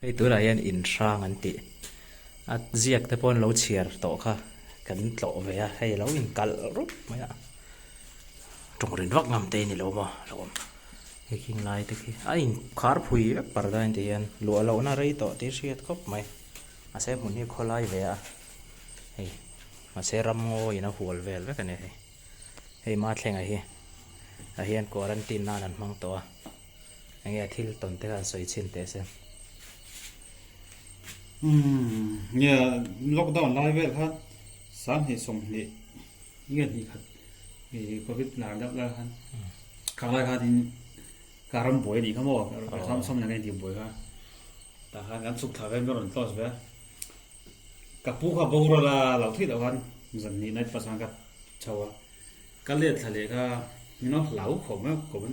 Hei tunah hian in hrang an tih a ziak te pawh an lo chhiar tawh kha kan tlawh ve a hei lo inkalh rup mai a tawng rin vak ngam te a ni lo maw a lo awm hei khing lai te khi a inkhar phui vek parda in ti hian luah lohna rei tawh tih hriat khawp mai mahse hmun hi khawlai ve a hei mahse ramngawiin a hual vel vek a ni hei hei Mathleng-a hi ah hian quarantine nan an hmang tawh a. Enge a thil tawn te kha an sawi chhin teh se. Umm nia lockdown lai vel khan sanghnih sawmhnih nge hnih khat ih covid lar deuh lai khan khang lai khan in ka ram buai anih kha maw ram sawm nen a intih buai kha tah khan kan chhuk thla vel min rawn close ve a ka pu kha boral a lo theih loh khan zan hnih night bus khan ka chho a ka let thla leh kha min lo hlau khawp mai a kawm.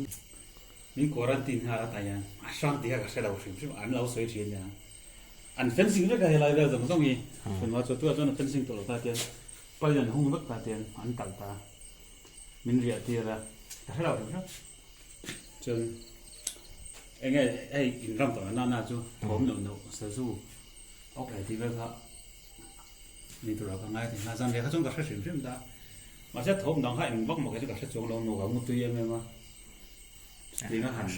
Min quarantine nghal a tah hian a hrang tih kha ka hre lo hrim hrim an lo sawi thin nia. An fencing vek a helai vel zawng zawng hi tunah chu tunah chuan a fencing tawh lo ta tian pali an hung vek ta tian an kalh ta min riah tir a ka hre lo hrim hrim. Chuan eng nge hei in ram tawh na na chu thawm neuh neuh sazu awk leh tih vel kha ni turah ka ngai a ti nghal zan leh kha chuan ka hre hrim hrim ta mahse thawm dang kha eng vak maw kei chu ka hre chuang lo maw ka ngutui em em a. Chutiang a han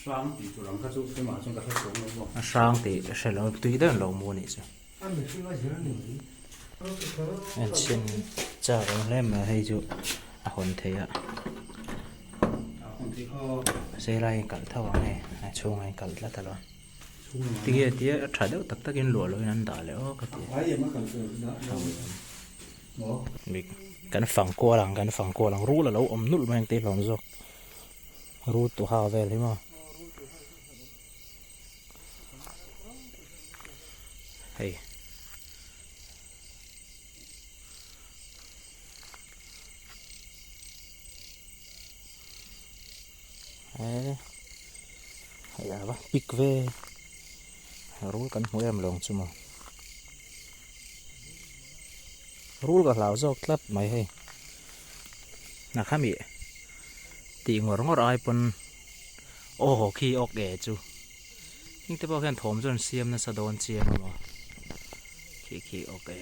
hrang tih tur ang kha chu keimah chuan ka hre chuang lo maw. A hrang tih hre lo tui deuh lo mu anih chu. En chhin chak ang hle mai hei chu a hawn thei a. Zela in kalh tho ang hei a chhungah in kalh tlat alawm. Tinge tia tha deuh tak takin luah loin an dah leh aw ka ti. Kan fang kual ang kan fang kual ang rul a lo awm nulh mai ang tih hlawm zawk rul tuha vel hi maw hei hei a va pik ve rul kan hmu em lawng chu maw. Rul ka hlau zawk tlat mai hei. Na khami tih ngawr ngawr ai pawn aw khi awk e chu. Hing te pawh khian thawm chu an siam nasa dawn chiang a maw. Khi khi awk e.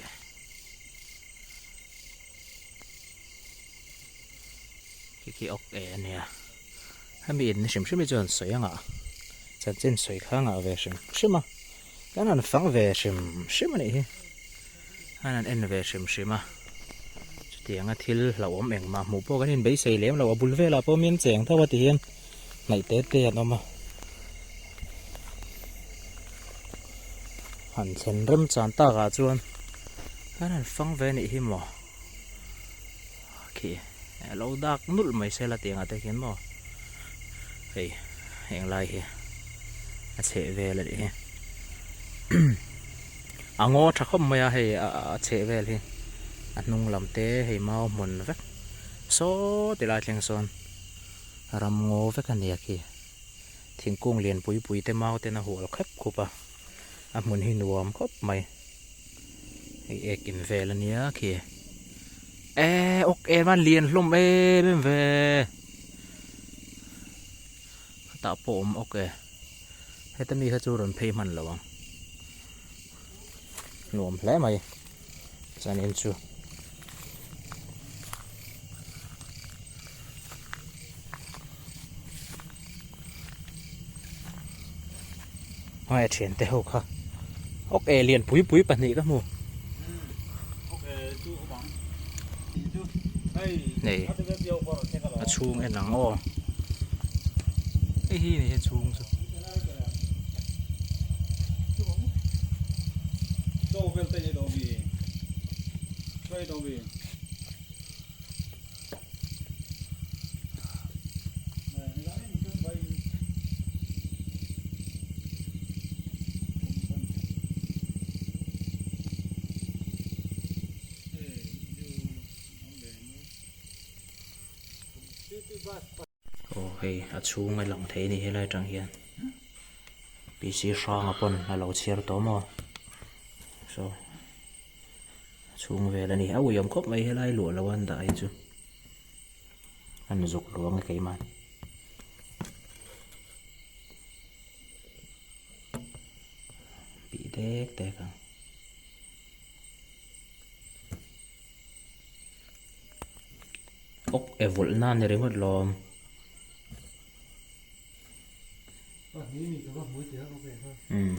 Khi khi awk e a nia. Hemi in hrim hrim hi chuan sawi anga chanchin sawi kha ngah ve hrim hrim a. Kan han fang ve hrim hrim a nih hi. An han en ve hrim hrim a, chutianga thil hlauhawm engmah hmuh pawh kan inbeisei lem lo, a bul velah pawh mian cheng tho a ti hian hnaih te te an awm a, han thlen rem chan takah chuan an han fang ve anih hi maw khi lo dak nulh mai sela tiangah te khian maw hei heng lai hi a chheh vel anih hi. A ngaw tha khawp mai a hei a chheh vel hi a hnung lam te hei mau hmun vek saw ti lai thleng sawn ram ngaw vek a nia khi thingkung lian pui pui te mau ten a hual khep khup a a hmun hi nuam khawp mai hei ek in vel a nia khi e awk em a lian hlawm em em ve tah pawh awm awk e. Heta mi kha chu rawn phei hman lo ang. Nuam hle mai chuanin chu. Hei a thiante ho kha ok e lian pui pui pahnih ka hmu. Nei a chhung en ang aw hei hi ni hi chhung chu Aw hei a chhung a lang thei a ni helai atang hian PC hranga pawn a lo chhiar tawh maw saw a chhung vel a ni a uiawm khawp mai helai luah lo an dah hi chu an zuk luang e keimah. dek dek ang. Awk e vulh na ni ringawt lawm. Umm.